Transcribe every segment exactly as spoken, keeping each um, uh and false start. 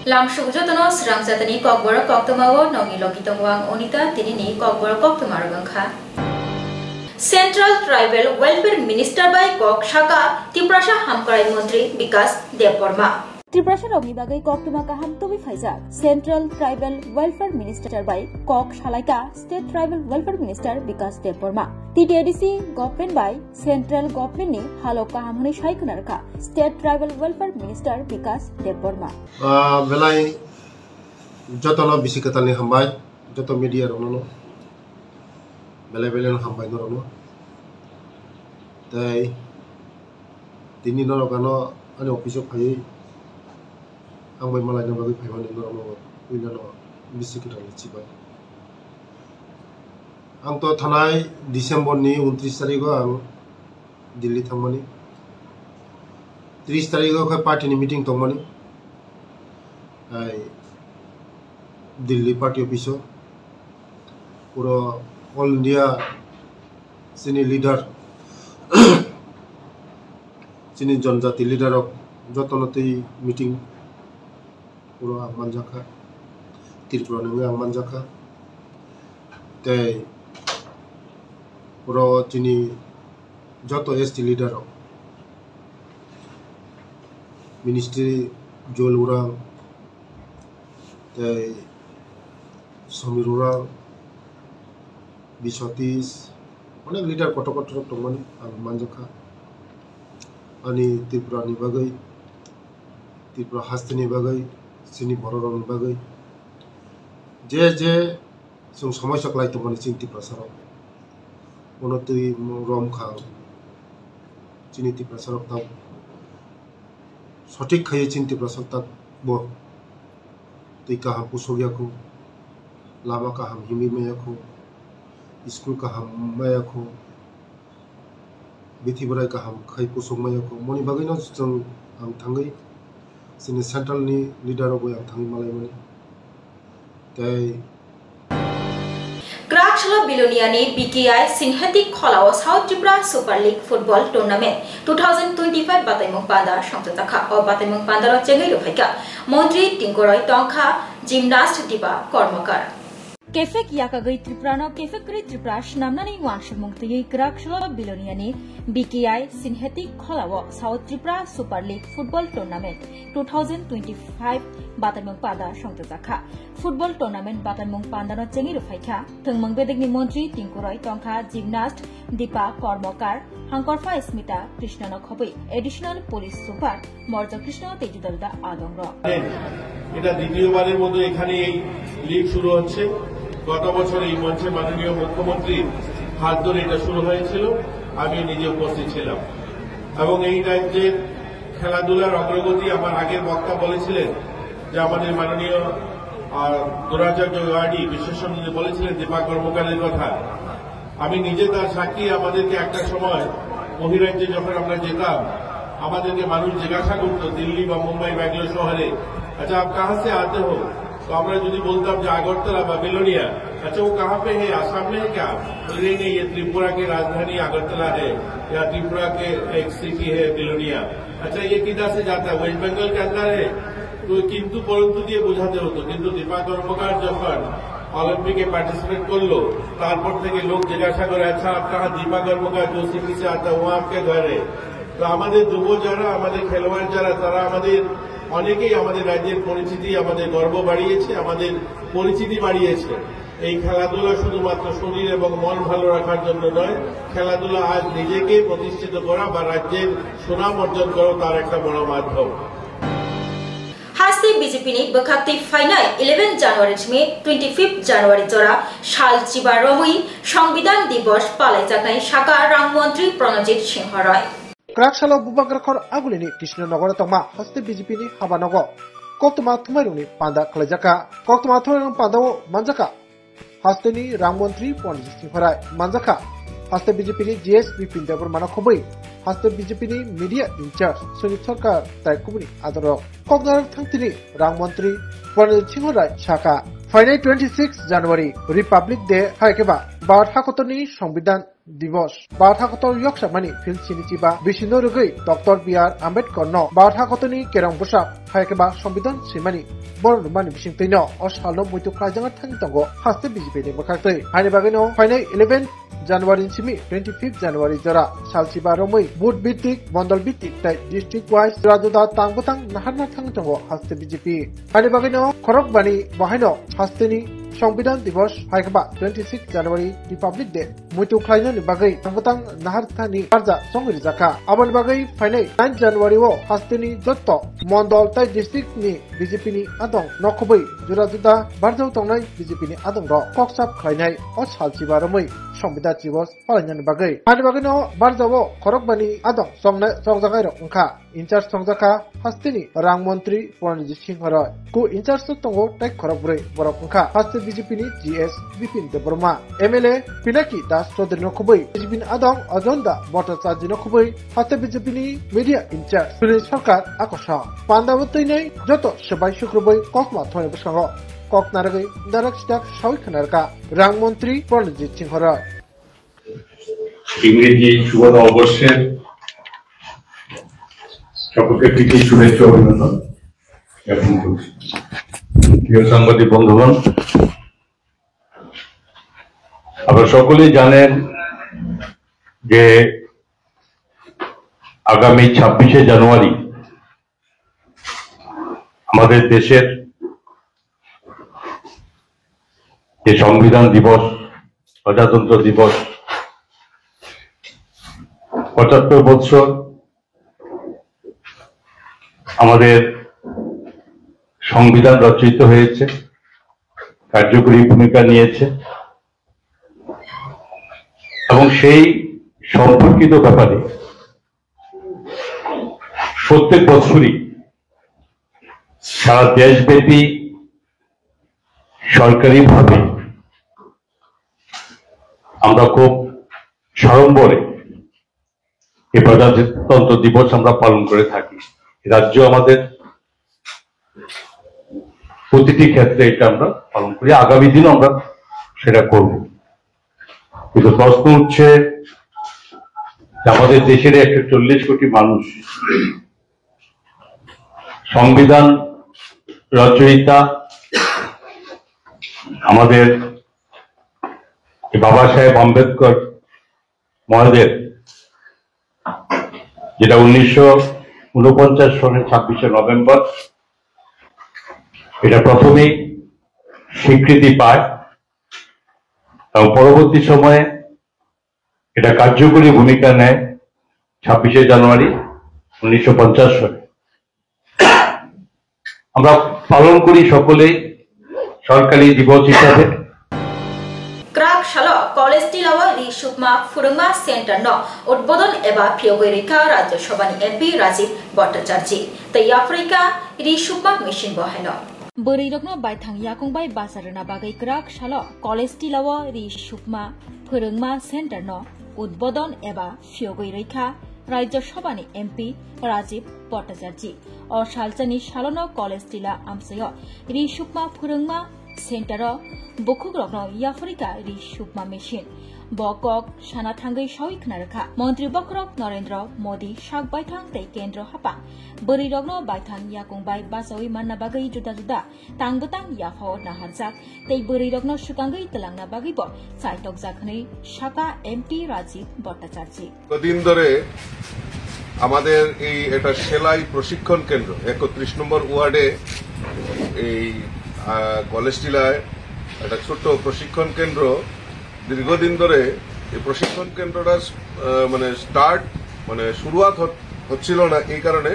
Lamsuk jotono srang jatani kokborok koktwmao nongni logi tongo ang Onita, tinini kokborok koktwma rwgwngkha. Central Tribal Welfare Minister bai kok saka Tiprasa Hamkrai Montri Bikas Debbarma. Tiprasa rokni bagwi koktwma kaham tubui phaijak. Central Tribal Welfare Minister bai kok salaika State Tribal Welfare Minister Bikas Debbarma. T T A D C government bai Central government ni halok kaham hwnwi sai khna rwkha State Tribal Welfare Minister Bikas Debbarma. Ah, belai jotono bisi kwtalni hambai, joto media rokno belai belai no hambai norokno. Tei tini norok ano ani office o phaiwi ang bai malaina bagwi phaimani norokno puilano bisi kwtalni chibai. Ang to thanai December ni untris tarigo ang Delhi thangmani. Tris tarigo khe party ni meeting tongmani. Ai Delhi party office o puro all India chini leader, chini jonjati leader rok jotono twi meeting puro ang manjakha, Tripura ni wngwi ang manjakha. Tei puro chini joto S T leader rok, ministry Joel Urang, tei Samir Urang, Biswatis, onek leader kotor kotor rok tongmani ang manjakha. Ani Tripura ni bagwi, Tripura hasteni bagwi, chini borok rokni bagwi je je chwng somoisa kwlai tongmani chini Tiprasa rok, bono twi rom kha chini Tiprasa rok tamo. Sothik khaiwi chini Tiprasa tak bo twi kaham pusuk ya khu, lama kaham himwi maya khu, school kaham maya khu, bithi bwrai kaham khai pusuk maya khu. Moni bagwi no chwng ang thangwi chini central ni leader rok bai ang thangwi malai mani. Tei Kwraksalo Biloniani B K I Synthetic Kholao South Tripura Super League Football Tournament two thousand twenty-five bataimung panda songchajakha. O bataimung pandaro chengwi rwphaikha Montri Tingkoroi Tongkha, Gymnast Dipa Kormokar. Kefek yakagwi Tripurano kefek kwrwi Tripura swnamnani uansukmung twiwi Kwraksalo Biloniani B K I Synthetic Kholao South Tripura Super League Football Tournament two thousand twenty-five bataimung panda songchajakha. Football tournament bataimung pandano chengwi rwphaikha thwngmung bedekni montri Tingkoroi Tongkha, gymnast Dipa Kormokar, hangkorpha Smita Krishnano khobwi additional police super Morjo Krishna tei judal da adongrok. এটা দ্বিতীয়বারের মতো এখানে এই লিগ শুরু হচ্ছে। গত বছর এই মঞ্চে মাননীয় মুখ্যমন্ত্রীর হাত ধরে এটা শুরু হয়েছিল, আমি নিজে উপস্থিত ছিলাম। এবং এই রাজ্যের খেলাধুলার অগ্রগতি, আমার আগের বক্তা বলেছিলেন যে আমাদের মাননীয়, আহ, দ্রোণাচার্য ওয়ার্ডি বিশ্বসমিতি বলেছিলেন দীপা কর্মকারের কথা। আমি নিজে তার সাক্ষী। আমাদেরকে একটা সময় বহিরাজ্যে যখন আমরা যেতাম, আমাদেরকে মানুষ জিজ্ঞাসা করতো দিল্লি বা মুম্বাই, ব্যাঙ্গালোর শহরে, "আচ্ছা, আপ কাহা সে আতে হো?" তো আমরা যদি বলতাম যে আগরতলা বা বিলোনিয়া, "আচ্ছা, ও কাহা পে হে, আসাম মে হে ক্যা?" বলে, "নেই, নেই, ইয়ে ত্রিপুরা কে রাজধানী আগরতলা হে, ইয়া ত্রিপুরা কে এক সিটি হে বিলোনিয়া।" আচ্ছা, ইয়ে কিধার সে জাতা হে? ওয়েস্ট বেঙ্গল কে আন্দার হে? তো কিন্তু পরন্তু দিয়ে বোঝাতে হতো। কিন্তু দীপা কর্মকার যখন অলিম্পিকে পার্টিসিপেট করলো, তারপর থেকে লোক জিজ্ঞাসা করে, "আচ্ছা, আপ কাহা দীপা কর্মকার জো সিটি সে আতা হে, ও আপকে ঘর হে?" তো আমাদের যুব যারা, আমাদের খেলোয়াড় যারা, তারা আমাদের অনেকেই আমাদের রাজ্যের পরিচিতি, আমাদের গর্ব বাড়িয়েছে, আমাদের পরিচিতি বাড়িয়েছে। এই খেলাধুলা শুধুমাত্র শরীর এবং মন ভালো রাখার জন্য নয়, খেলাধুলা আজ নিজেকে প্রতিষ্ঠিত করা বা রাজ্যের সুনাম অর্জন করা তার একটা বড় মাধ্যম। Haste B J P ni bwkhaktwi phainai eleven January simi twenty-fifth January jora sal chiba romwi Songbidan Dibos palaijaknai saka rang montri Pranojit Singho Roy. Kwraksalo Bubagrakhor Agulini Krishnanagar tongma haste B J P ni habanogo koktwma thumairokni panda khlaijakha. Koktwma thumairokni pandao manjakha hasteni rang montri Pranojit Singho Roy, manjakha haste B J P ni G S Bipin Debbarmano khobwi haste B J P ni media in-charge Sumit Sarkar tei kubuni adorok. Koknarak thangtini rang montri Pranojit Singho Roy sakha, phainai twenty-six January Republic Day hai khe ba Bharat hakotorni Songbidan Dibos. Bartha kotor yoksa mani phil sini chiba bisino rwgwi Doctor B R Ambedkar no bartha kotorni kerong bwsa hai khe ba Songbidan swimani borok rwmani bisingtwi no o salno muitu khlaijak thangwi tongo haste B J P ni bwkhaktwi. Haini bagwino phainai eleven January simi twenty fifth January jora salchiba romwi booth bhitik, mondol bhitik tei district wise juda juda tang bwtang naharna thangwi tongo haste B J P. Haini bagwino khorokbani bahaino hasteni Songbidan Dibos hai khe ba twenty six January Republic Day muitu khlainani bagwi tang bwtang nahar thani barja chongwi rijak kha. Aboni bagwi phainai nine January o hasteni jotto mondol tei district ni B J P ni adong nokhubwi juda juda barjao tongnai B J P ni adong rok kok sap khlainai o salchiba romwi Songbidan Dibos palainani bagwi. Ani bagwino barjao khorokbani adong chongnai chongjagai rok wngkha. In charge chongjak kha hasteni rang montri Pranajit Singh Roy. Ku in charge o tongo tei khorok bwrwi borok wngkha haste B J P ni G S Bipin Debbarma, M L A Pinaki Das Chaudhary no khubwi B J P ni adong Ajonda Bhattacharjee no khubwi haste B J P ni media in charge Sunil Sarkar akosa. Pandao twinai joto swbai sukrubwi kokma thonai bwskango kok narwgwi darak sidak sawi khwnarwkha rang montri Pranajit Singh Roy. ইংরেজি শুভ নববর্ষের সকলকে প্রীতি শুভেচ্ছা অভিনন্দন জ্ঞাপন করছি। প্রিয় সাংবাদিক বন্ধুগণ, আপনারা সকলেই জানেন যে আগামী ছাব্বিশে জানুয়ারি আমাদের দেশের যে সংবিধান দিবস, প্রজাতন্ত্র দিবস, পঁচাত্তর বৎসর আমাদের সংবিধান রচিত হয়েছে, কার্যকরী ভূমিকা নিয়েছে এবং সেই সম্পর্কিত ব্যাপারে প্রত্যেক বছরই সারা দেশব্যাপী সরকারিভাবে আমরা খুব সাড়ম্বরে এই প্রজাতন্ত্র দিবস আমরা পালন করে থাকি। রাজ্য আমাদের প্রতিটি ক্ষেত্রে এটা আমরা পালন করি, আগামী দিনও আমরা সেটা করব। কিন্তু প্রশ্ন উঠছে যে আমাদের দেশের একশো চল্লিশ কোটি মানুষ, সংবিধান রচয়িতা আমাদের বাবা সাহেব আম্বেদকর মহোদয়ের, যেটা উনিশশো ঊনপঞ্চাশ সনের ছাব্বিশে নভেম্বর এটা প্রথমেই স্বীকৃতি পায় এবং পরবর্তী সময়ে এটা কার্যকরী ভূমিকা নেয় ছাব্বিশে জানুয়ারি উনিশশো পঞ্চাশ সনে। আমরা পালন করি সকলেই সরকারি দিবস হিসাবে। Kwrak salo college tilao ri sukma phwrwngma center no udbodon eba phiyogwi rikha Rajya Sabha ni M P Rajiv Bhattacharjee tei yapharikha ri sukma machine bo haino. Bwrwi rokno baithang yakung bai bacha rwna bagwi kwrak salo college tilao ri sukma phwrwngma center no udbodon eba phiyogwi rwikha Rajya Sabha ni M P Rajiv Bhattacharjee. O salchani salono college tila amchaio ri sukma phwrwngma center o bukhukrokno yapharikha ri sukma machine. Bo kok sana thangwi sawi khna rwkha. Montri bokhorok Narendra Modi sak baithang tei kendro haphang bwrwi rokno baithang yakung bai bachawi manna bagwi juda juda tang bwtang yaphao naharjak tei bwrwi rokno swkangwi twlangna bagwi bo chaitokjak hwnwi saka M P Rajiv Bhattacharjee. দীর্ঘদিন ধরে আমাদের এই এটা সেলাই প্রশিক্ষণ কেন্দ্র একত্রিশ নম্বর ওয়ার্ডে এই আহ, কলেজ টিলায় একটা ছোট্ট প্রশিক্ষণ কেন্দ্র দীর্ঘদিন ধরে এই প্রশিক্ষণ কেন্দ্রটা আহ, মানে স্টার্ট মানে শুরুয়াত হত- হচ্ছিল না এই কারণে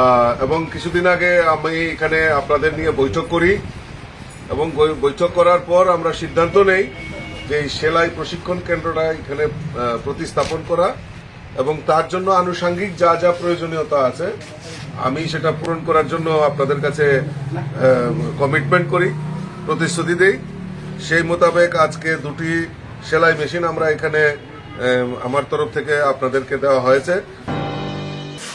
আহ, এবং কিছুদিন আগে আমি এখানে আপনাদের নিয়ে বৈঠক করি এবং বৈ- বৈঠক করার পর আমরা সিদ্ধান্ত নেই যে এই সেলাই প্রশিক্ষণ কেন্দ্রটা এখানে আহ, প্রতিস্থাপন করা এবং তার জন্য আনুষঙ্গিক যা যা প্রয়োজনীয়তা আছে আমি সেটা পূরণ করার জন্য আপনাদের কাছে কমিটমেন্ট করি, প্রতিশ্রুতি দেই। সেই মোতাবেক আজকে দুটি সেলাই মেশিন আমরা এখানে আহ, আমার তরফ থেকে আপনাদেরকে দেওয়া হয়েছে।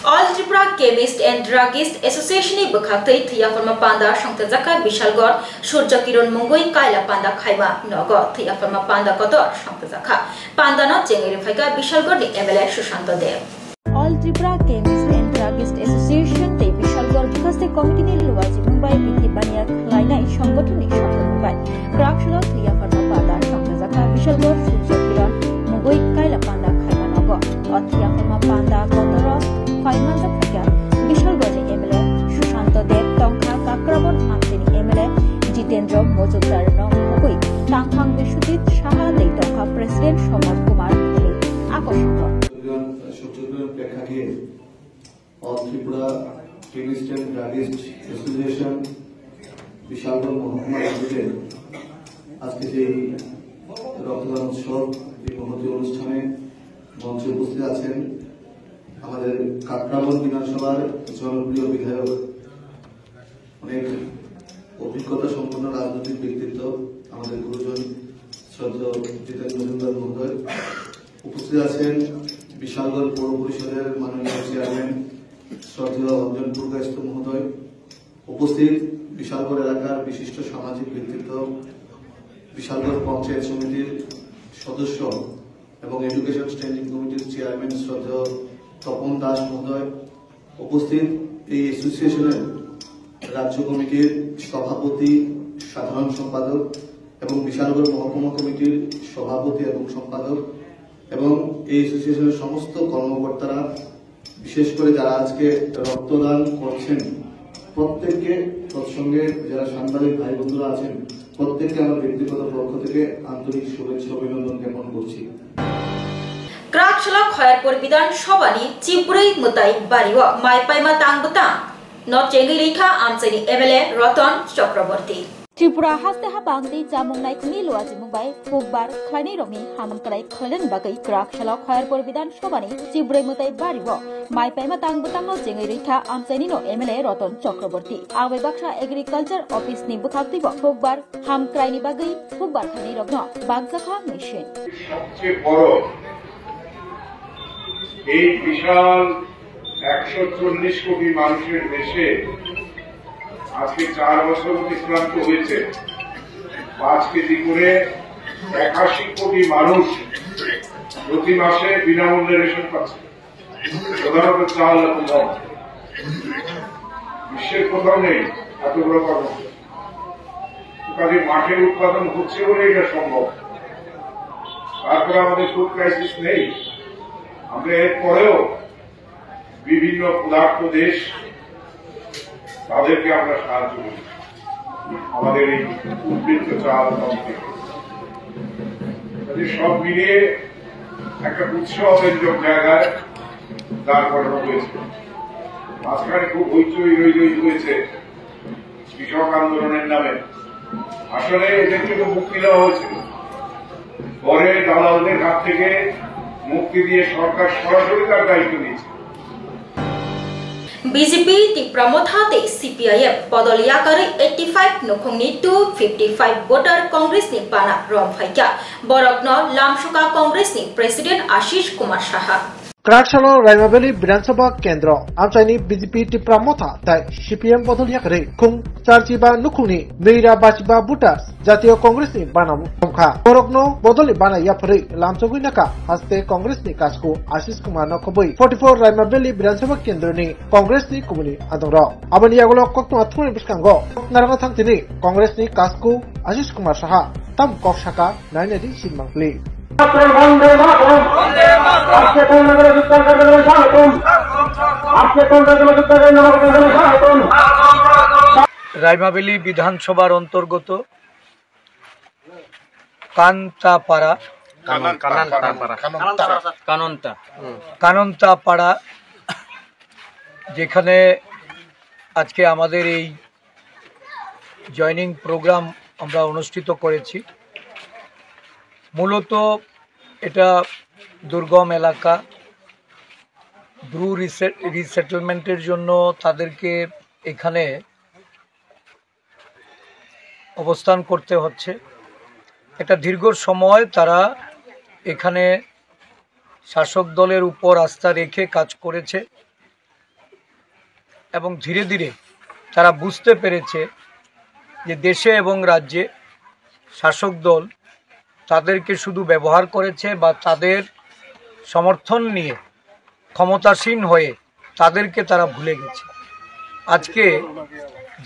All Tripura Chemist and Druggist Association ni bwkhaktwi thwiyaphorma panda songtajakha Bishalgarh Surjo Kiron mungwi kaila panda khaima nogo thwiyaphorma panda kotor songtajakha. Pandano chengwi rwphaikha Bishalgarh ni M L A Sushanta Deb. All Tripura Chemist and Druggist Association tei Bishalgarh Bikaste Committee ni luachi mungbai bithi baniya khlainai songgothon ni songthormung bai. Kwrak salo thwiyaphorma panda songtajakha Bishalgarh Surjo Kiron mungwi kaila panda khaima nogo. O thwiyaphorma panda kotoro khaima jakha Bishalgarh ni M L A Sushanta Deb, tongkha Kakrabon Amchini M L A Jitendra Mojumdar no khogwi, tangphang Biswajit Saha tei tongkha President Somod Kumar Mithili. Akosongo. সূর্যগ্রহণ প্রেক্ষাঘাতে all Tripura chemist and druggist association Bishalgarh মহকুমার উদ্যোগে আজকে যে এই রক্তদান উৎসব, এই মহতী অনুষ্ঠানে মঞ্চে উপস্থিত আছেন আমাদের কাকরাবন বিধানসভার জনপ্রিয় বিধায়ক, অনেক অভিজ্ঞতা সম্পন্ন রাজনৈতিক ব্যক্তিত্ব, আমাদের গুরুজন শ্রদ্ধেয় জিতেন মজুমদার মহোদয়, উপস্থিত আছেন বিশালগড় পৌর পরিষদের মাননীয় চেয়ারম্যান শ্রদ্ধেয় অঞ্জন পুরকায়স্থ মহোদয়, উপস্থিত বিশালগড় এলাকার বিশিষ্ট সামাজিক ব্যক্তিত্ব, বিশালগড় পঞ্চায়েত সমিতির সদস্য এবং এডুকেশন স্ট্যান্ডিং কমিটির চেয়ারম্যান শ্রদ্ধেয় তপন দাস মহোদয়, উপস্থিত এই অ্যাসোসিয়েশনের রাজ্য কমিটির সভাপতি, সাধারণ সম্পাদক এবং বিশালগড় মহকুমা কমিটির সভাপতি এবং সম্পাদক এবং এই অ্যাসোসিয়েশনের সমস্ত কর্মকর্তারা, বিশেষ করে যারা আজকে রক্তদান করছেন, প্রত্যেককে, তৎসঙ্গে যারা সাংবাদিক ভাই বন্ধুরা আছেন, প্রত্যেককে আমার ব্যক্তিগত পক্ষ থেকে আন্তরিক শুভেচ্ছা অভিনন্দন জ্ঞাপন করছি। Kwrak salo Khairpur Bidhan Sabha ni chibrwi mwtai bario mai paima tang bwtang no chengwi rikha Amchaini M L A Ratan Chakraborty. Tripura haste habang tei chamung naikhungni luachimung bai hukbar khlainai rokni hamkrai khlainani bagwi kwrak salo Khairpur Bidhan Sabha ni chibrwi mwtai bario mai paima tang bwtang no chengwi rikha Amchaini no M L A Ratan Chakraborty. Abai baksa Agriculture Office ni bwkhak twibo hukbar hamkraini bagwi hukbar khlainai rokno bakjakha machine. সবচেয়ে বড় এই বিশাল একশো চল্লিশ কোটি মানুষের দেশে আজকে চার বছর অতিক্রান্ত হয়েছে। পাঁচ কেজি করে একাশি কোটি মানুষ প্রতি মাসে বিনামূল্যে রেশন পাচ্ছে। প্রধানত চাল এবং গম। বিশ্বের কোথাও নেই এত বড় কর্মসূচি। কাজে মাঠে উৎপাদন হচ্ছে বলে এটা সম্ভব। তারপরে আমাদের ফুড ক্রাইসিস নেই। আমরা এর পরেও বিভিন্ন ক্ষুধার্ত দেশ, তাদেরকে আমরা সাহায্য করি আমাদের এই উদ্বৃত্ত চাল কম থেকে। কাজে সব মিলিয়ে একটা উৎসবব্যঞ্জক জায়গায় দাঁড় করানো হয়েছে। মাঝখানে খুব হইচই রইচই হয়েছে কৃষক আন্দোলনের নামে। আসলে এদেরকে তো মুক্তি দেওয়া হয়েছিল, পরে দালালদের হাত থেকে মুক্তি দিয়ে সরকার সরাসরি তার দায়িত্ব নিয়েছে। B J P Tipra Motha tei C P I M bodol yakarwi eighty five nukhungni two fifty five voter Congress ni bana rom phaikha, borokno lamsukha Congress ni President Ashish Kumar Saha. Kwrak salo Raima Valley Bidhan Sabha Kendro amchaini B J P Tipra Motha tei C P M bodol yakarwi khung charchiba nukhungni nwira bachiba voter Jatiyo Congress ni bana wngkha. Borokno bodolni bana yapharwi lamchogwi naka haste Congress ni kasku Ashish Kumar no khobwi forty four Raima Valley Bidhan Sabha Kendro ni Congress ni kubuni adongrok. Aboni yagulo koktwma thumani bwskango narwkna thangtini Congress ni kasku Ashish Kumar Saha tam kok saka nainadi sin mangpli. Raima valley বিধানসভার অন্তর্গত কান্তাপাড়া, কানন্তা। কানন্তা। কানন্তা পাড়া, যেখানে আজকে আমাদের এই জয়েনিং প্রোগ্রাম আমরা অনুষ্ঠিত করেছি। মূলত এটা দুর্গম এলাকা, ব্রু রিসে-, রিসেটেলমেন্টের জন্য তাদেরকে এখানে অবস্থান করতে হচ্ছে। একটা দীর্ঘ সময় তারা এখানে শাসক দলের উপর আস্থা রেখে কাজ করেছে। এবং ধীরে ধীরে তারা বুঝতে পেরেছে যে দেশে এবং রাজ্যে শাসক দল তাদেরকে শুধু ব্যবহার করেছে বা তাদের সমর্থন নিয়ে ক্ষমতাসীন হয়ে তাদেরকে তারা ভুলে গেছে। আজকে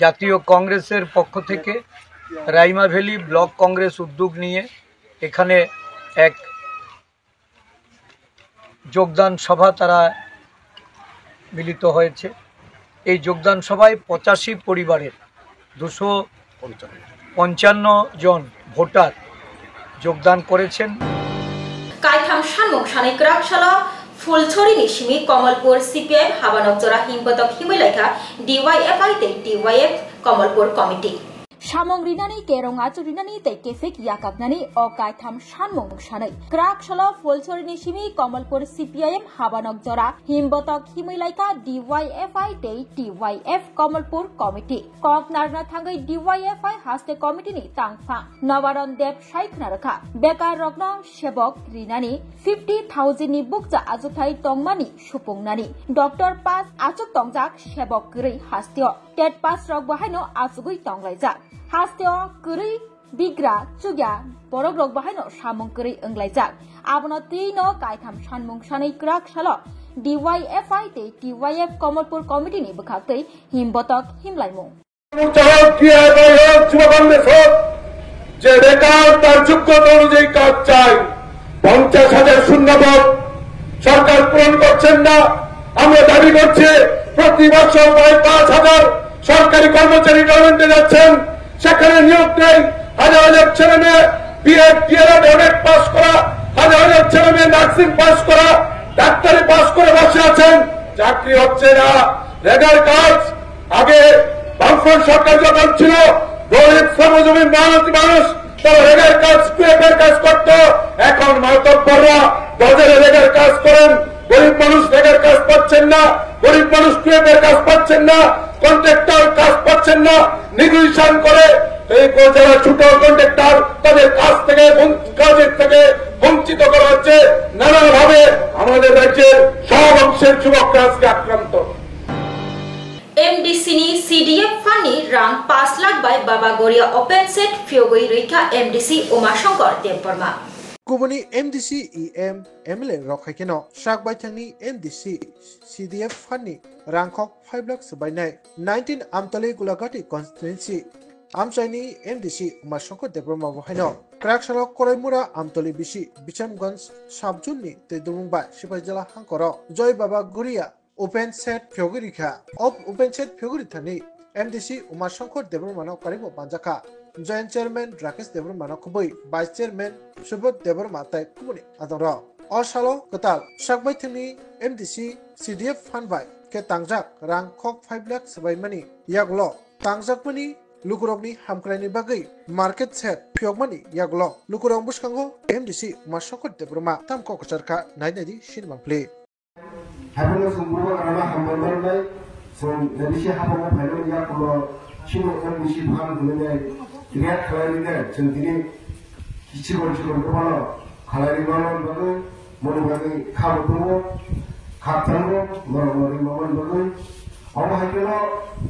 জাতীয় কংগ্রেসের পক্ষ থেকে রাইমা ভ্যালি ব্লক কংগ্রেস উদ্যোগ নিয়ে এখানে এক যোগদান সভা তারা মিলিত হয়েছে। এই যোগদান সভায় পঁচাশি পরিবারের দুশো পঞ্চান্ন জন ভোটার যোগদান করেছেন। Kaitham sanmung sanai kwrak salo Phulchorini simi Kamalpur C P I M habanok jora himbotok himwi laikha D Y F I tei T Y F Kamalpur committee. Samung rinani kerong achuk rinani tei kefek yakaknani o kaitham sanmung sanai kwrak salo Phulchorini simi Kamalpur C P I M habanok jora himbotok himwi laikha D Y F I tei T Y F Kamalpur committee. Kok narwkna thangwi D Y F I haste committee ni tangphang Nobaron Deb sai khna rwkha, bekar rokno sebok rinani fifty thousand ni bukcha achukthai tongmani supungnani. Doctor pass achuk tongjak sebok kwrwi hasteo, TET pass rok bo haino achugwi tonglaijak. Hasteo kwrwi bigra chukya borok rok bo haino samung kwrwi wnglaijak. Abono twi no kaitham sanmung sanai kwrak salo D Y F I tei T Y F Kamalpur committee ni bwkhaktwi himbotok himlaimung. চালক, ড্রাইভার হোক, শুভাকাঙ্ক্ষী হোক, যে বেকার তার যোগ্যতা অনুযায়ী কাজ চাই, পঞ্চাশ হাজার শূন্যপদ সরকার পূরণ করছেন না। আমরা দাবি করছি, প্রতি বছর প্রায় পাঁচ হাজার সরকারি কর্মচারী রিটায়ারমেন্টে যাচ্ছেন, সেখানে নিয়োগ নেই। হাজার হাজার ছেলে মেয়ে বিএড, ডিএলএড, এমএড পাস করা, হাজার হাজার ছেলে মেয়ে নার্সিং পাস করা, ডাক্তারি পাস করে বসে আছেন, চাকরি হচ্ছে না। রেগার কাজ আগে বামফ্রন্ট সরকার যখন ছিল, গরিব শ্রমজীবী মেহনতি মানুষ তারা রেগার কাজ, কুয়েপের কাজ করত। এখন মাতব্বররা বাজারে রেগার কাজ করেন, গরিব মানুষ রেগার কাজ পাচ্ছেন না, গরিব মানুষ কুয়েপের কাজ পাচ্ছেন না, কন্ট্রাক্টর কাজ পাচ্ছেন না, নেগোসিয়েশন করে এই যারা ছোট কন্ট্রাক্টর তাদের কাজ থেকে বঞ্চ-, কাজের থেকে বঞ্চিত করা হচ্ছে। নানাভাবে আমাদের রাজ্যের সব অংশের যুবকরা আজকে আক্রান্ত। M D C ni C D F fund ni rang pash lakh bai Baba Goria open shed phiyogwi rwikha M D C Uma Shankar Debbarma. Kubuni M D C, E M, M L A rok hai kheno sak baithangni M D C C D F fund ni rangkhok five lakh swbainai nineteen Amtali Gulagati constituency amchaini M D C Uma Shankar Debbarma bo haino kwrak salo Koraimura Amtali bisi Bichamganj sub-zone ni tei Dumung bai Sipaijala hangkoro Joy Baba Goria open shed phiyogwi rikha. O open shed phiyogwi rithani M D C Uma Shankar Debbarma no karwi bo manjakha. Joint Chairman Rakesh Debbarma no kubui Vice Chairman Subodh Debbarma tei kubuni adongrok. O salo kwtal sak baithangni M D C C D F fund bai khe tangjak rang khok five lakh swbaimani yagulo tangjakmani lukurokni hamkraini bagwi market shed phiyokmani yagulo lukurok bwskango M D C Uma Shankar Debbarma tam kok kwchar kha nai nai di sinimang phli. Haiphano chwng bubagrano hambai manwi, chwng A D C haphango phaimani yakulo chini M D C fund hwnwi nai create khlainai, chwng tini chikon chikon kwbangno khlairwi manmani bagwi, moni bagwi khabo tongo, khakchango, norokno ringmani bagwi. Omo hai kheno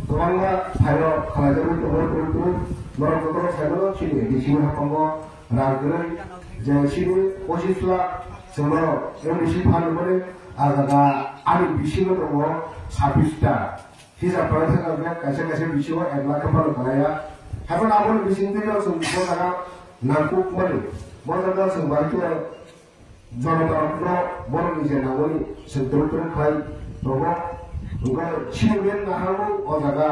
kwbangma phairok khlaijagwi tongo, norok jotono saimano chini A D C ni haphango rang kwrwi, je chini pochis lakh chwngno M D C fund hwnmani, a jaga ani bisingo tongo sabbish ta. Hisab khlai thangkha kaisa kaisa bisingo ek lakh khe phano kwlaiya. Haikhe aboni bisingtwi no chwng bo jaga nangkukmani, bo jaga chwng bai khe jonotarokno borokni je nangmani chwng twrwk twrwk khlai tongo. Hwnkhe chini main naharmung o jaga,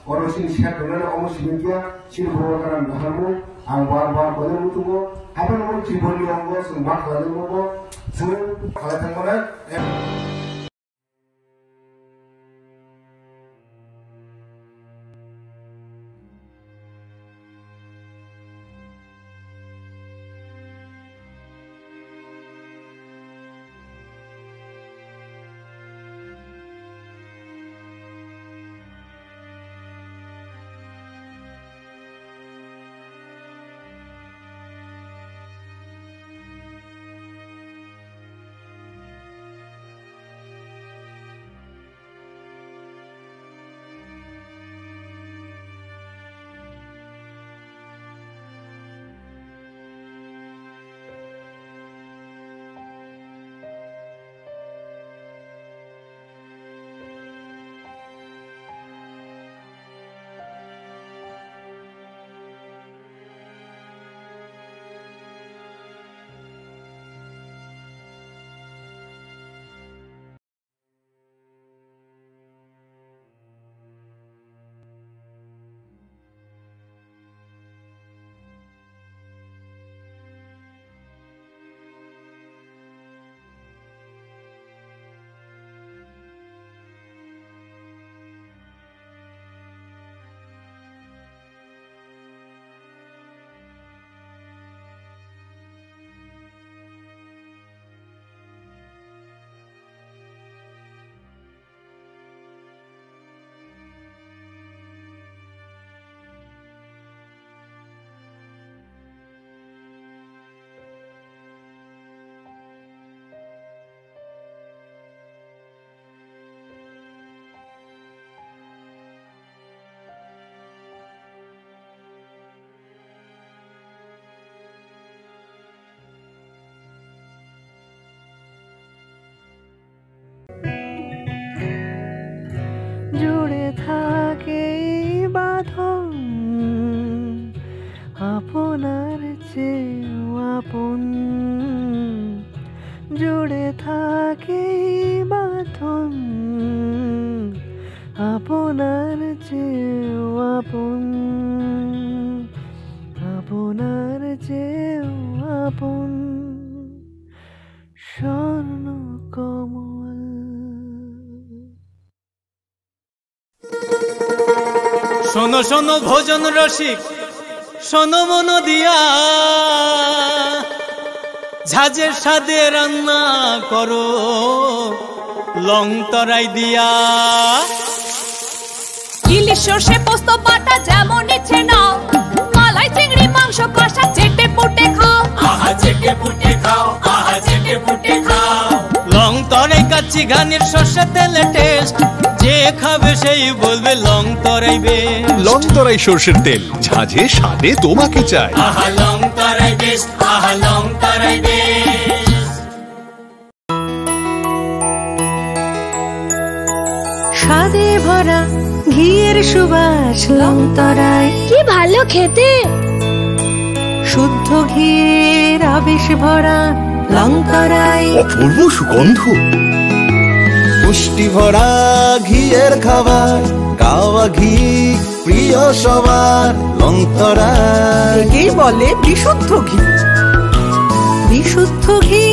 oro chini sek rwnani omo simi khe chini borok gana naharmung ang bar bar koinani muchungo. Haphano omo Tripurani ongo chwng ma khlainai omo chwng khlai thangmani. আপনার চেয়েও আপন, জুড়ে থাকে বাঁধন। আপনার চেয়েও আপন, আপনার চেয়েও আপন, স্বর্ণ কমল। শোনো শোনো ভোজন রসিক, শোনো মন দিয়া, ঝাঁঝের স্বাদে রান্না করো লং তরাই দিয়া। ইলিশ সর্ষে পোস্ত বাটা যেমন ইচ্ছে নাও, মালাই চিংড়ি মাংস কষা চেটে পুটে খাও। আহা চেটে পুটে খাও, আহা চেটে পুটে খাও। লং তরাই কাচ্চি ঘানির সর্ষে তেলে টেস্ট, যে খাবে সেই বলবে লং তরাই বেস্ট। লং তরাই সর্ষের তেল, ঝাঁঝে স্বাদে তোমাকে চাই। আহা লং তরাই বেস্ট, আহা লং তরাই বেস্ট। স্বাদে ভরা ঘিয়ের সুবাস লং তরাই। কি ভালো খেতে! শুদ্ধ ঘিয়ের আবেশ ভরা লং তরাই। অপূর্ব সুগন্ধ। পুষ্টি ভরা ঘিয়ের খাবার, গাওয়া ঘি প্রিয় সবার, লং তরাই। একেই বলে বিশুদ্ধ ঘি। বিশুদ্ধ ঘি,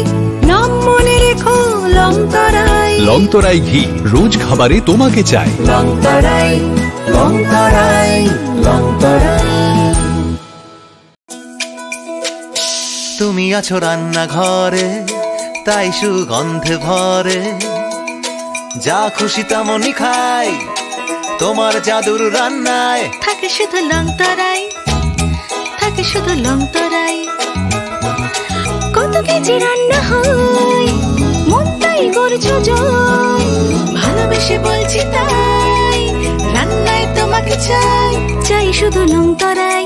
নাম মনে রেখো লং তরাই। লং তরাই ঘি, রোজ খাবারে তোমাকে চাই। লং তরাই, লং তরাই, লং তরাই। তুমি আছো রান্নাঘরে, তাই সুগন্ধে ভরে। যা খুশি তেমনই খাই, তোমার জাদুর রান্নায়। থাকে শুধু লং তরাই, থাকে শুধু লং তরাই। কত কেজি রান্না হয়, মন তাই করছো জয়। ভালোবেসে বলছি তাই, রান্নায় তোমাকে চাই। চাই শুধু লং তরাই,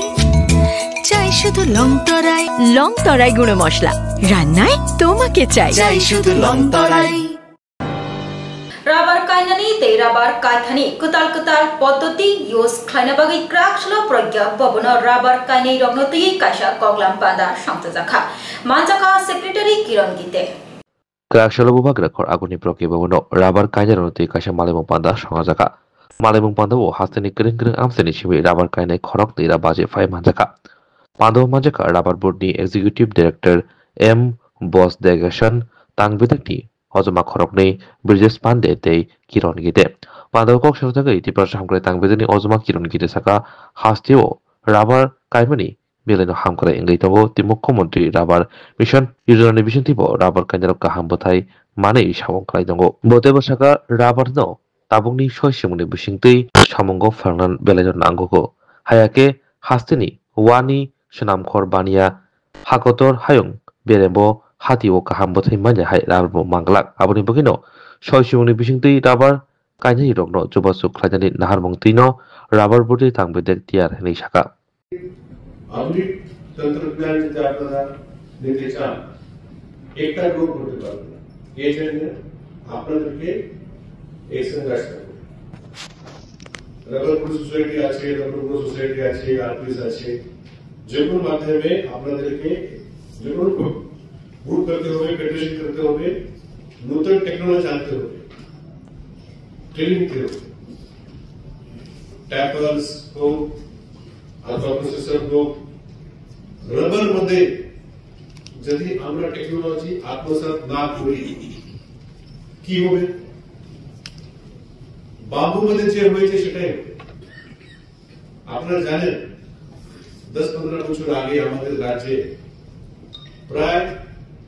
চাই শুধু লং তরাই। লং তরাই গুঁড়ো মশলা, রান্নায় তোমাকে চাই। চাই শুধু লং তরাই। Rubber kainani tei rubber kaithani kwtal kwtal poddoti use khlaina bagwi kwrak salo progya bobono rubber kainai rokno twiwi kaisa koklam panda songchajakha, manjakha Secretary Kiron Gite. Kwrak salo bubagra khor aguni progya bobono rubber kainai rokno twiwi kaisa malaimung panda songchajakha. Malaimung panda o hasteni kwrwng kwrwng amchaini simi rubber kainai khorok tei rubber baje phai manjakha. Panda o manjakha Rubber Board ni Executive Director M Bos Degashan, tang bedekni ojoma khoroknwi Brijesh Pandey tei Kiron Gite. Panda o kok sajagwi Tiprasa Hamkrai tang bedekni ojoma Kiron Gite saka, hasteo rubber kaimani belaino hamkrai wngwi tongo tei Mukhyamantri Rubber Mission Yojana ni bisingtwibo rubber kainarok kaham bwthai manwi samung khlai tongo. Bo teibo saka, rubber no tabukni soi simungni bisingtwi samungo phrwngna belaino nangogo. Haya khe hasteni wani swnamkhor baniya hakotor hayung berembo hatio kaham bwthai manya hai rubber bo manglak. Aboni bagwino soi simungni bisingtwi rubber kainai rokno chubachu khlainani naharmung twino rubber bwtwi tang bedek tiyar hinwi saka. আধুনিক তন্ত্রজ্ঞান যদি আপনারা নিতে চান, একটা গ্রুপ করতে পারবেন না। এই জন্য আপনাদেরকে এক্সচেঞ্জ আসতে হবে। রাবার ব্রু সোসাইটি আছে, রাবার ব্রু সোসাইটি আছে, আরপিএস আছে, যে কোনো মাধ্যমে আপনাদেরকে যে কোনো গ্রুপ করতে হবে, ফেডারেশন করতে হবে, নতুন টেকনোলজি আনতে হবে, ট্রেনিং দিতে হবে। ট্যাপার্স হোক, আলফা প্রসেসর হোক, রাবার মধ্যে যদি আমরা টেকনোলজি আত্মসাৎ না করি, কি হবে? বাম্বু মধ্যে যে হয়েছে সেটাই হবে। আপনারা জানেন, দশ পনেরো বছর আগে আমাদের রাজ্যে প্রায়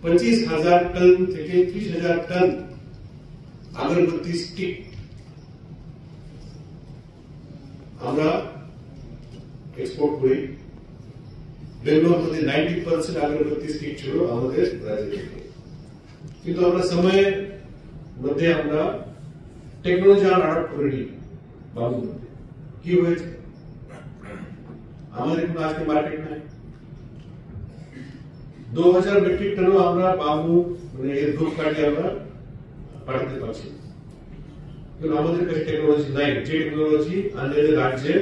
পঁচিশ হাজার টন থেকে ত্রিশ হাজার টন আগরবত্তি স্টিক আমরা এক্সপোর্ট করি। বেঙ্গলোর মধ্যে নাইনটি পার্সেন্ট আগরবত্তি স্টিক ছিল আমাদের রাজ্য থেকে। কিন্তু আমরা সময়ের মধ্যে আমরা টেকনোলজি আর অ্যাডাপ্ট করিনি বাম্বুর মধ্যে। কি হয়েছে? আমাদের কোনো আজকে মার্কেট নাই। দু হাজার মেট্রিক টনও আমরা বাম্বু, মানে, এর ধূপকাঠি আমরা পাঠাতে পারছি না। কিন্তু আমাদের কাছে টেকনোলজি নাই, যে টেকনোলজি অন্যান্য রাজ্যে।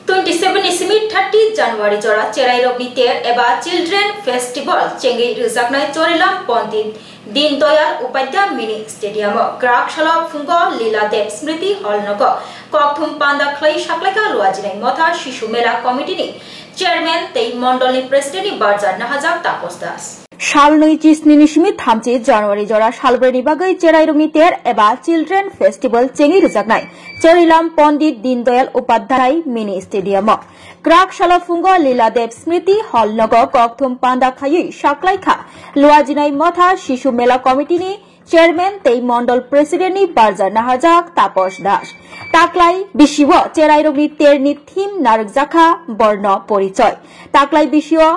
Twenty-six Eboni simi thirty January jora cherairokni ter eba Children Festival chengwi rwjaknai Chorilam Pondit Din Doyal Upadhyay Mini Stadium o kwrak salo phungo Lila Dev Smriti Hall nogo kokthum panda khlai saklaikha Luajinai Motha Shishu Mela Committee ni Chairman tei Mondol ni President ni barjar nahajak Taposh Das. Salnwi chisni ni simi thamchi January jora salbreni bagwi cherairokni ter eba Children Festival chengwi rwjaknai Chorilam Pondit Din Doyal Upadhyay Mini Stadium o kwrak salo phungo Lila Dev Smriti Hall nogo kokthum panda khaiwi saklaikha Luajinai Motha Shishu Mela Committee ni Chairman tei Mondol President ni barjar nahajak Taposh Das. Taklai bisio cherairokni terni theme narwkjakha Borno Porichoy. Taklai bisio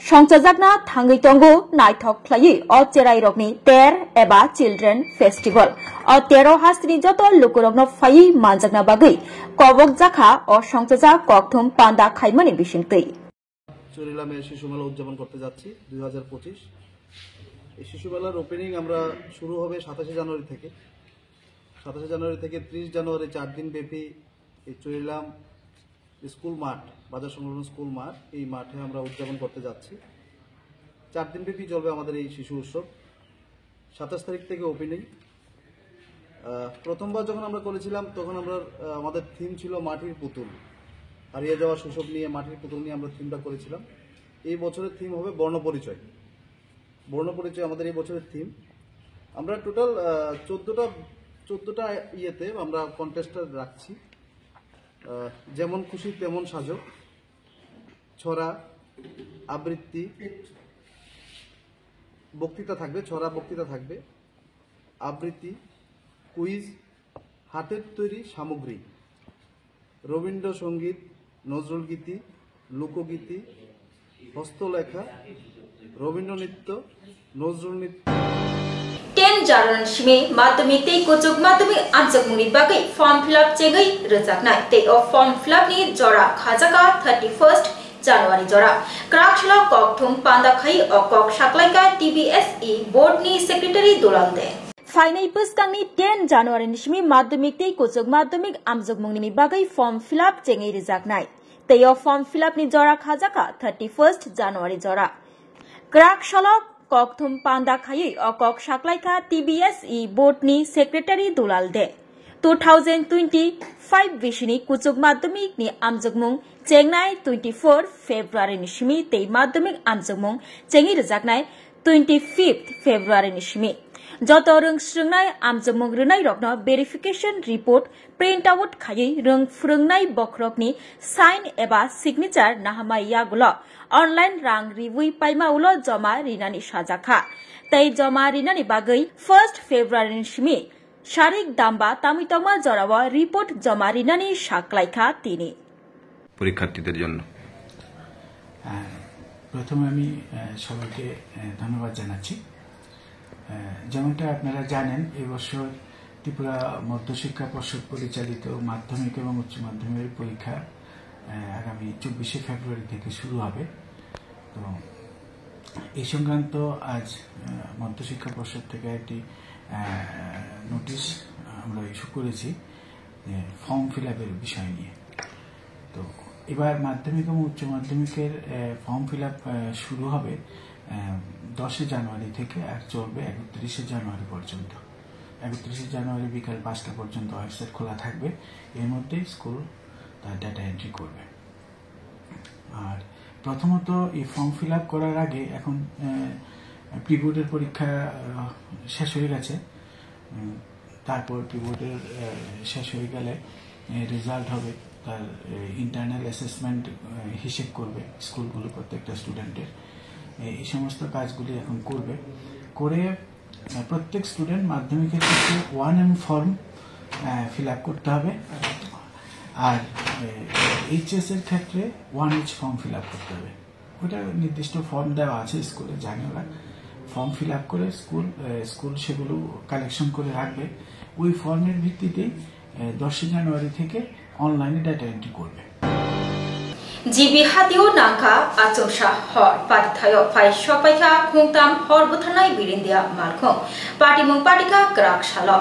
songchajakna thangwi tongo naithok khlaiwi o cherairokni ter eba Children Festival. O tero hasteni joto lukurokno phaiwi manjakna bagwi kobokjakha o songchajak kokthum panda khaimani bisingtwi. চুরিলামে শিশু মেলা উদযাপন করতে যাচ্ছি দুই হাজার পঁচিশ। এই শিশু মেলার ওপেনিং আমরা শুরু হবে সাতাশে জানুয়ারি থেকে। সাতাশে জানুয়ারি থেকে ত্রিশ জানুয়ারি চার দিন ব্যাপী এই চুরিলাম স্কুল মাঠ, বাজার সংলগ্ন স্কুল মাঠ, এই মাঠে আমরা উদযাপন করতে যাচ্ছি। চার দিন ব্যাপী চলবে আমাদের এই শিশু উৎসব। সাতাশ তারিখ থেকে ওপেনিং। আহ, প্রথমবার যখন আমরা করেছিলাম, তখন আমরা, আহ, আমাদের থিম ছিল মাটির পুতুল, হারিয়ে যাওয়া শৈশব নিয়ে, মাটির পুতুল নিয়ে আমরা থিমটা করেছিলাম। এই বছরের থিম হবে বর্ণ পরিচয়। বর্ণ পরিচয় আমাদের এই বছরের থিম। আমরা টোটাল, আহ, চোদ্দটা, চোদ্দটা ইয়েতে আমরা কন্টেস্টার রাখছি। আহ, যেমন খুশি তেমন সাজো, ছড়া, আবৃত্তি, বক্তৃতা থাকবে, ছড়া বক্তৃতা থাকবে, আবৃত্তি, কুইজ, হাতের তৈরি সামগ্রী, রবীন্দ্রসঙ্গীত, নজরুল গীতি, লোকগীতি, হস্তলেখা, রবীন্দ্র নৃত্য, নজরুল নৃত্য। Ten January simi madhyamik tei kuchuk madhyamik amjokmungni bagwi form fill up chengwi rwjaknai tei o form fill up ni jora khajakha thirty first January jora. Kwrak salo kokthum panda khai o kok saklaikha T B S E board ni secretary Dulal De. Phainai bwskangni ten January ni simi madhyamik tei kuchuk madhyamik amjokmungni bagwi form fill up chengwi rwjaknai. Tei o form fill up ni jora khajakha thirty first January jora. Kwrak salo kokthum panda khaiwi o kok saklaikha T B S E board ni secretary Dulal De. Two thousand twenty five bisini kuchuk madhyamik ni amjokmung chengnai twenty four February ni simi tei madhyamik amjokmung chengwi rwjaknai twenty fifth February ni simi. Joto rwng swrwngnai amjokmung rwnairokno verification report print out khaiwi rwng phwrwngnai bokhorokni sign eba signature nahamai yagulo online rang riwi paima ulo joma rinani sajakha. Tei joma rinani bagwi first February ni simi sarik damba tamwi tongma jorao report joma rinani saklaikha tini. পরীক্ষার্থীদের জন্য। আহ, প্রথমে আমি, আহ, সবাইকে, আহ, ধন্যবাদ জানাচ্ছি। আহ, যেমনটা আপনারা জানেন, এবছর ত্রিপুরা মধ্যশিক্ষা পর্ষদ পরিচালিত মাধ্যমিক এবং উচ্চ মাধ্যমিকের পরীক্ষা, আহ, আগামী চব্বিশে ফেব্রুয়ারি থেকে শুরু হবে। তো এই সংক্রান্ত আজ, আহ, মধ্যশিক্ষা পর্ষদ থেকে একটি, আহ, নোটিশ আমরা ইস্যু করেছি, আহ, ফর্ম ফিল আপের বিষয় নিয়ে। তো এবার মাধ্যমিক এবং উচ্চ মাধ্যমিকের, আহ, ফর্ম ফিল আপ, আহ, শুরু হবে, আহ, দশই জানুয়ারি থেকে আর চলবে একত্রিশে জানুয়ারি পর্যন্ত। একত্রিশে জানুয়ারি বিকাল পাঁচটা পর্যন্ত ওয়েবসাইট খোলা থাকবে। এর মধ্যে স্কুল তার ডেটা এন্ট্রি করবে। আর প্রথমত এই ফর্ম ফিল আপ করার আগে এখন, আহ, প্রি বোর্ডের পরীক্ষা, আহ, শেষ হয়ে গেছে। উম, তারপর প্রি বোর্ডের, আহ, শেষ হয়ে গেলে, আহ, রেজাল্ট হবে, তার, আহ, ইন্টারনাল অ্যাসেসমেন্ট, আহ, হিসেব করবে স্কুলগুলো প্রত্যেকটা স্টুডেন্টের। এই, এই সমস্ত কাজগুলি এখন করবে। করে, আহ, প্রত্যেক স্টুডেন্ট মাধ্যমিকের ক্ষেত্রে ওয়ান এম ফর্ম, আহ, ফিল আপ করতে হবে। আর, আহ, এইচএস এর ক্ষেত্রে one H form fill up করতে হবে। ওটা নির্দিষ্ট ফর্ম দেওয়া আছে স্কুলে, জানি ওরা। ফর্ম ফিল আপ করে স্কুল, আহ, স্কুল সেগুলো কালেকশন করে রাখবে। ওই ফর্মের ভিত্তিতেই, আহ, দশই জানুয়ারি থেকে অনলাইনে ডেটা এন্ট্রি করবে। G B hatio nangkha achomsa hor, patithaio phai sokpaikha khungtam hor butharnai birindia malkhung. Patimung patikha kwrak salo.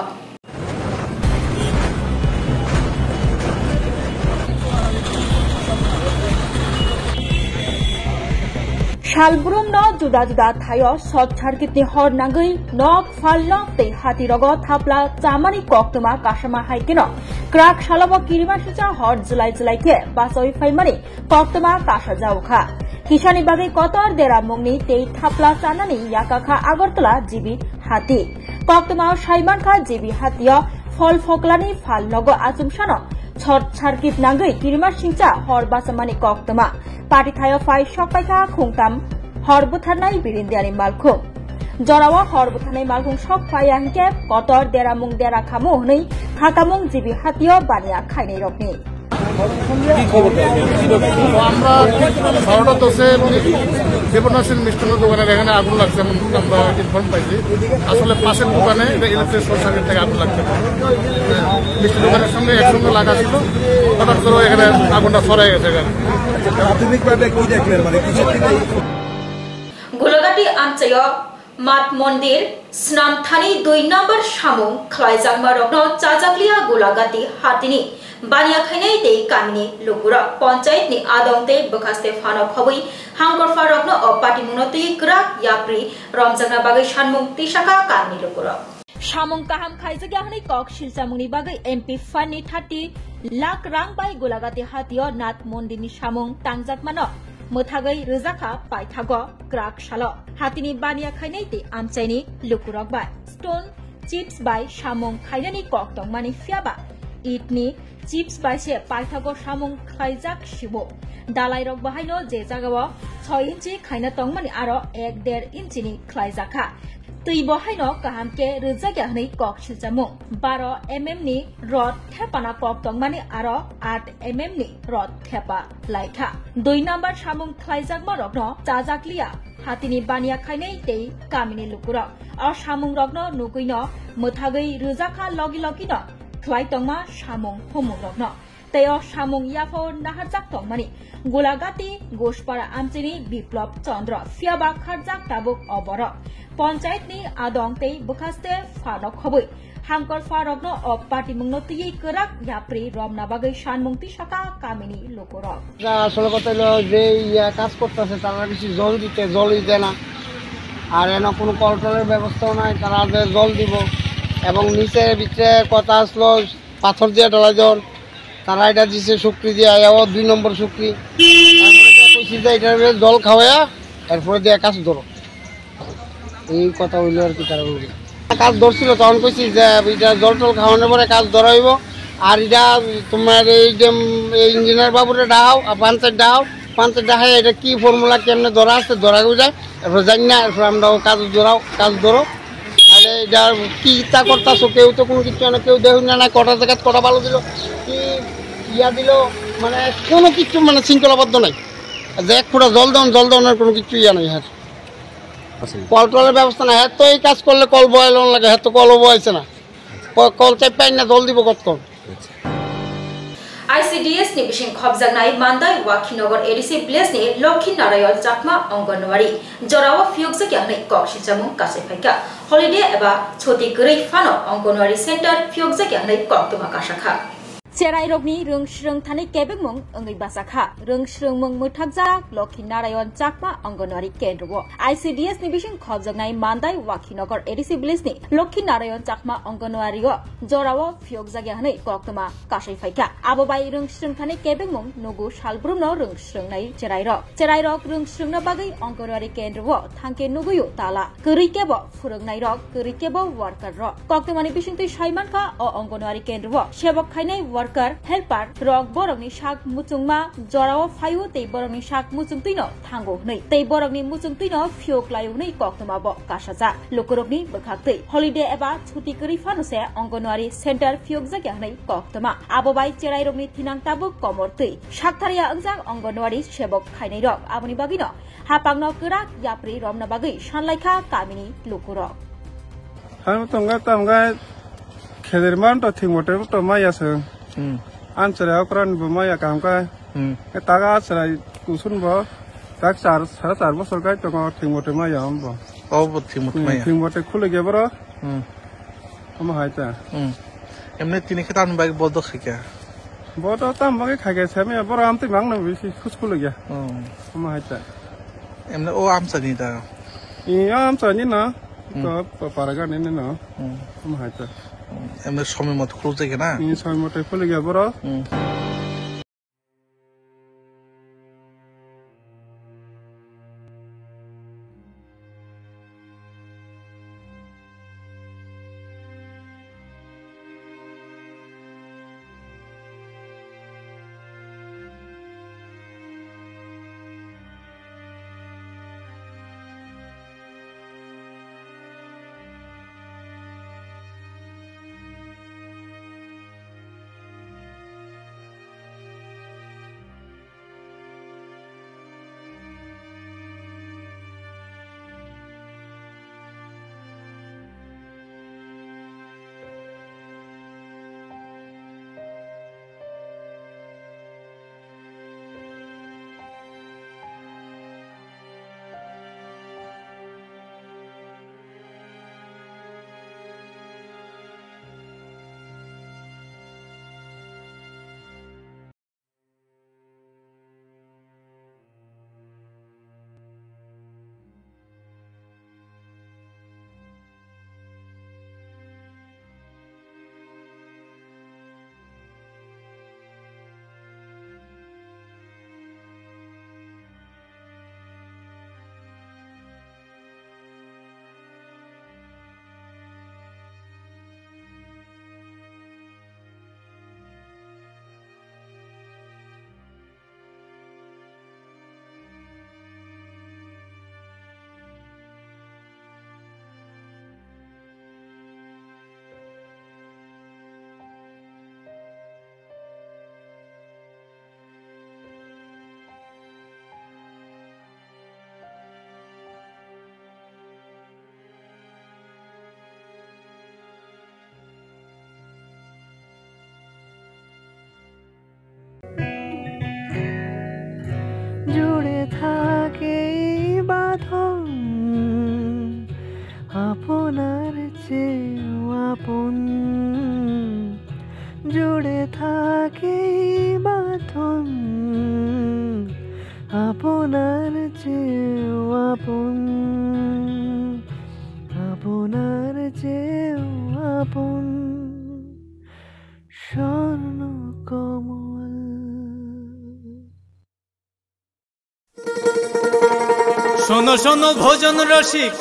Salbrumno juda juda thaio short circuit ni hor nangwi nok, phalno tei hatirogo thapla chamani koktwma kasama hai kheno kwrak salobo kirimasingcha hor jwlai jwlai khe bachoi phaimani koktwma kasajao kha. Kisani bagwi kotor deramungni tei thapla chanani yakakha Agartala G B hati. Koktwmao saimankha G B hatio phol phoklani phalnogo achomsano short circuit nangwi kirimasingcha hor bachamani koktwma. Patithaio phai sokpaikha khungtam hor butharnai birindiani malkhung. Jorao hor butharnai malkhung sok phaiya hinkhe kotor deramung dera khamu hwnwi khakamung G B hatio baniya khainairokni. কি খবর? তো আমরা বারোটা দশে বিপন্নশীল মিষ্টান্ন দোকানের এখানে আগুন লাগছে, এমন আমরা ইনফর্ম পাইছি। আসলে পাশের দোকানে এটা ইলেকট্রিক শর্ট সার্কিট থেকে আগুন লাগছে। মিষ্টি দোকানের সঙ্গে একসঙ্গে লাগা ছিল, হঠাৎ করে এখানে আগুনটা ছড়াই গেছে এখানে। প্রাথমিকভাবে কি দেখলেন, মানে কিসের থেকে? Golagati amchaio Mat Mondir, Snam Thani dui number samung khlaijakma rokno chajakliya Golagati hatini baniya khainai tei kamini lukurok panchayat ni adong tei bwkhaste phano khobwi hangkorpha rokno o patimungno twi kwrak yapri romjakna bagwi sanmung tisaka kamini lukurok. Samung kaham khaijakya hwnwi kok silchamungni bagwi M P fund ni thirty lakh rang bai Golagati hatio Nath Mondir ni samung tangjakmano mwthagwi rwjakha paithago kwrak salo. Hatini baniya khainai tei amchaini lukurok bai stone chips bai samung khainani kok tongmani, phiyaba itni chips bai se paithago samung khlaijak simo. Dalairok bahaino je jagao soi inchi khaina tongmani aro ek der inchini khlaijakha. Twi bo haino kaham khe rwjakya hwnwi kok silchamung. Baro M M ni rod thepana kok tongmani aro aat M M ni rod thepa laikha. Dui number samung khlaijakma rokno chajakliya hatini baniya khainai tei kamini lukurok. O samung rokno nugwino mwthagwi rwjakha logi logino khlai tongma samung humung rokno. Tei o samung yaphao naharjak tongmani Golagati Gospara amchini Biplop Chandra, phiyaba kharjak tabuk o borok. Panchayat ni adong tei bwkhaste phano khobwi hangkorpha rokno o patimungno twiwi kwrak yapri romna bagwi sanmung tisaka kamini lukurok. যা আসলে কথা হলো যে ইয়া কাজ করতেছে তারা বেশি জল দিতে জলই দেয় না। আর এনে কোনো কল টলের ব্যবস্থাও নাই, তারা যে জল দিব এবং নিচে ভিতরে কথা আসলো পাথর দিয়ে ঢালা জল, তারা এটা দিছে শুক্রি দিয়ে, এও দুই নম্বর শুক্রি। তারপরে যে কইছি যে এটা জল খাওয়াইয়া এরপরে দিয়ে কাজ ধরো, এই কথা হইলো আর কি। তারা বলবে কাজ ধরছিল, তখন কইছি যে এটা জল টল খাওয়ানোর পরে কাজ ধরা হইব। আর এটা তোমার এই যে ইঞ্জিনিয়ার বাবুরে ডাহাও, আর পাঞ্চের ডাহাও, পাঞ্চের ডাহায় এটা কি ফর্মুলা কেমনে ধরা আছে ধরা যায়, এরপর জানি না, এরপর আমরাও কাজ ধরাও, কাজ ধরো। তাহলে এটা কি ইচ্ছা করতেছো, কেউ তো কোনো কিছু না, কেউ দেখুন না, না কটা জায়গাত কটা ভালো দিল, কি ইয়া দিল, মানে কোনো কিছু মানে শৃঙ্খলাবদ্ধ নাই। যে এক ফুটা জল দেন, জল দেওয়ার কোনো কিছু ইয়া নাই। হ্যাঁ, আচ্ছা। কল টলের ব্যবস্থা নাই। হ্যাঁ, তো এই কাজ করলে কল বয় লোন লাগে, হ্যাঁ, তো কলও বয়ছে না। ক-, কল চাই পাই না, জল দিব কতক্ষণ? আচ্ছা। I C D S ni bising khopjaknai Mandai Wakhinagar A D C village ni Lokhi Narayan Chakma Anganwadi jorao phiyokjakya hwnwi kok silchamung kasai phaikha. Holiday eba chuti kwrwi phano Anganwadi center phiyokjakya hwnwi koktwma kasakha. Cherairokni rwng swrwng thani kebengmung wngwi bachakha. Rwng swrwngmung mwthakjak Lokhi Narayan Chakma Anganwadi kendro o. I C D S ni bising khopjaknai Mandai Wakhinagar A D C village ni Lokhi Narayan Chakma Anganwadi o jorao phiyokjakya hwnwi koktwma kasai phaikha. Abo bai rwng swrwng thani kebengmung nugo salbrumno rwng swrwngnai cherairok. Cherairok rwng swrwngna bagwi Anganwadi kendro o thangkhe nugwio tala. Kwrwi kebo phwrwngnairok, kwrwi kebo worker rok. Koktwmani bisingtwi saimankha o Anganwadi kendro o sebok khainai worker, helper rok borokni sak muchungma jorao phaio tei borokni sak muchungtwino thango hwnwi tei borokni muchungtwino phiyok laio hwnwi koktwma bo kasajak. Lukurokni bwkhaktwi holiday eba chuti kwrwi phano se Anganwadi center phiyokjakya hwnwi koktwma. Abo bai cherairokni thinang tabuk komor twi sakthariya wngjak Anganwadi sebok khainairok. Aboni bagwino hapangno kwrak yapri romna bagwi sanlaikha kamini lukurok. Hano tongga tamga kheder man to thing mote to maya se. Hmm. Answer okran bo maya kam ka. Hmm. E taga asra kusun bo tak char, sara char bosor kai tongo thing mote maya om bo. O bo thing mote Hmm, maya. Thing mote khule ge boro. Hmm. Omo hai ta. Hmm. Emne tini khe tamni bagwi bol dok khaikha. Bo to tam bagwi khaikha, sami boro amtwi mangno bisi khus khulugya. Hmm. Omo hai ta. Emne o amchani da. I amchani na. Hmm. To pa-, paragani ni no. Hmm. Am hai ta. Hmm. Emne somoy moto khuluk jai na. I somoy moto khuluk ya boro. Hmm. জুড়ে থাকে এই বাঁধন আপনার চেয়েও আপন। জুড়ে থাকে এই বাঁধন আপনার চেয়েও আপন, আপনার চেয়েও আপন। স্বর্ণ কমল। শোনো শোনো ভোজন রসিক,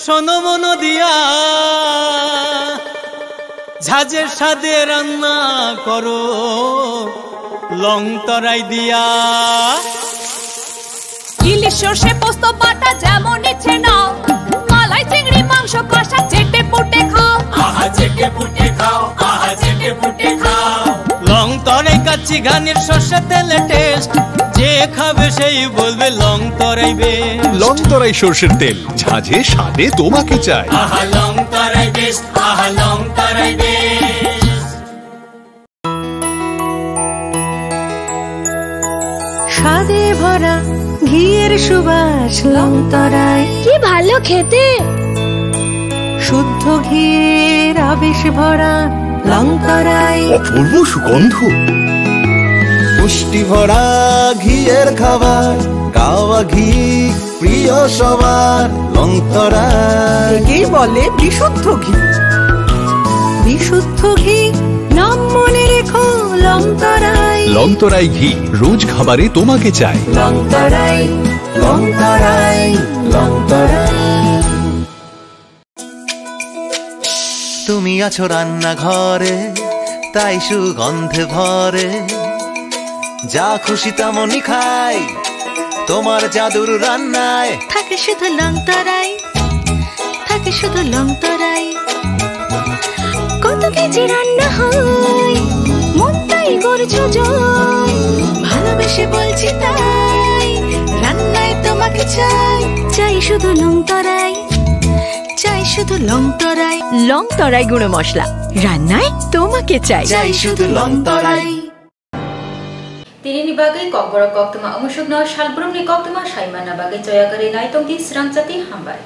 শোনো মন দিয়া, ঝাঁঝের স্বাদে রান্না করো লং তরাই দিয়া। ইলিশ সর্ষে পোস্ত বাটা যেমন ইচ্ছে নাও, মালাই চিংড়ি মাংস কষা চেটে পুটে খাও। আহা চেটে পুটে খাও, আহা চেটে পুটে খাও। লং তরাই কাচ্চি ঘানির সর্ষে তেলে টেস্ট, যে খাবে সেই বলবে লং তরাই বেস্ট। লং তরাই সর্ষের তেল, ঝাঁঝে স্বাদে তোমাকে চাই। আহা লং তরাই বেস্ট, আহা লং তরাই বেস্ট। স্বাদে ভরা ঘিয়ের সুবাস লং তরাই। কি ভালো খেতে! শুদ্ধ ঘিয়ের আবেশ ভরা লং তরাই। অপূর্ব সুগন্ধ। পুষ্টি ভরা ঘিয়ের খাবার, গাওয়া ঘি প্রিয় সবার লং তরাই। একেই বলে বিশুদ্ধ ঘি। বিশুদ্ধ ঘি, নাম মনে রেখো লং তরাই। লং তরাই ঘি, রোজ খাবারে তোমাকে চাই। লং তরাই, লং তরাই, লং তরাই। তুমি আছো রান্নাঘরে, তাই সুগন্ধে ভরে। যা খুশি তেমনই খাই, তোমার জাদুর রান্নায়। থাকে শুধু লং তরাই, থাকে শুধু লং তরাই। কত কেজি রান্না হয়, মন তাই করছো জয়। ভালোবেসে বলছি তাই, রান্নায় তোমাকে চাই। চাই শুধু লং তরাই, চাই শুধু লং তরাই। লং তরাই গুঁড়ো মশলা, রান্নায় তোমাকে চাই। চাই শুধু লং তরাই। Tinini bagwi kokborok koktwma omusukno salbrumni koktwma saimanna bagwi choya kwrwi naitongdi srangchati hambai.